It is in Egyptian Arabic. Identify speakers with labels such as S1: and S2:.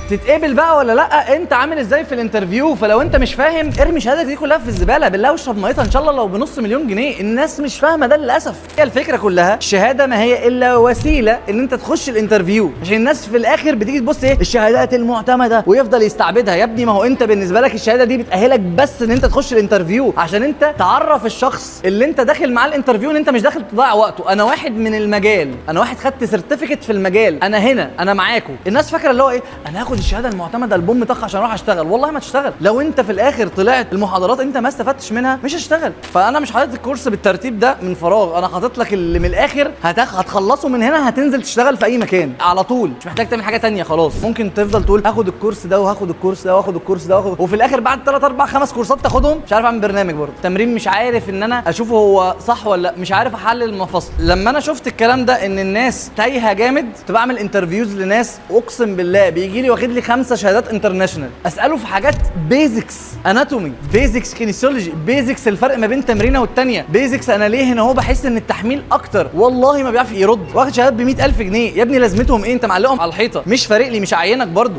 S1: تتقبل بقى ولا لا، انت عامل ازاي في ال interview. فلو انت مش فاهم ارمي شهادتك دي كلها في الزبالة بالله واشرب ميتها ان شاء الله لو بنص مليون جنيه. الناس مش فاهمه ده للاسف. هي الفكرة كلها الشهادة ما هي الا وسيلة ان انت تخش ال interview، عشان الناس في الاخر بتيجي تبص ايه الشهادات المعتمدة ويفضل يستعبدها. يا ابني ما هو انت بالنسبة لك الشهادة دي بتاهلك بس ان انت تخش ال interview، عشان انت تعرف الشخص اللي انت داخل معاه ال interview ان انت مش داخل تضيع وقته. انا واحد من المجال، انا واحد خدت certificate في المجال، انا هنا، انا معاكم. الناس فاكره اللي هو ايه، انا هاخد الشهادة المعتمدة البوم طخ عشان اروح اشتغل. والله ما تشتغل لو انت في الاخر طلعت المحاضرات انت ما استفدتش منها، مش هتشتغل. فانا مش حاطط الكورس بالترتيب ده من فراغ، انا حاطط لك اللي من الاخر هتخلصه من هنا، هتنزل تشتغل في اي مكان على طول، مش محتاج تعمل حاجة تانية خلاص. ممكن تفضل تقول هاخد الكورس ده وهاخد الكورس ده وهاخد الكورس ده وهاخد، وفي الاخر بعد 3 4 5 كورسات تاخدهم مش عارف اعمل برنامج، برضه تمرين مش عارف ان انا اشوفه هو صح ولا لا، مش عارف احلل المفاصل. لما انا شفت الكلام ده ان الناس تايهه جامد، كنت بعمل interviews لناس اقسم بالله بيجي لي واخد لي 5 شهادات international، اساله في حاجات basics anatomy، basics kinesiology، basics الفرق ما بين تمرينه والتانية، basics انا ليه هنا هو بحس ان التحميل اكتر، والله ما بيعرف يرد. واخد شهادات ب 100,000 جنيه، يا ابني لازمتهم ايه؟ انت معلقهم على الحيطة، مش فارق لي، مش عينك برضو.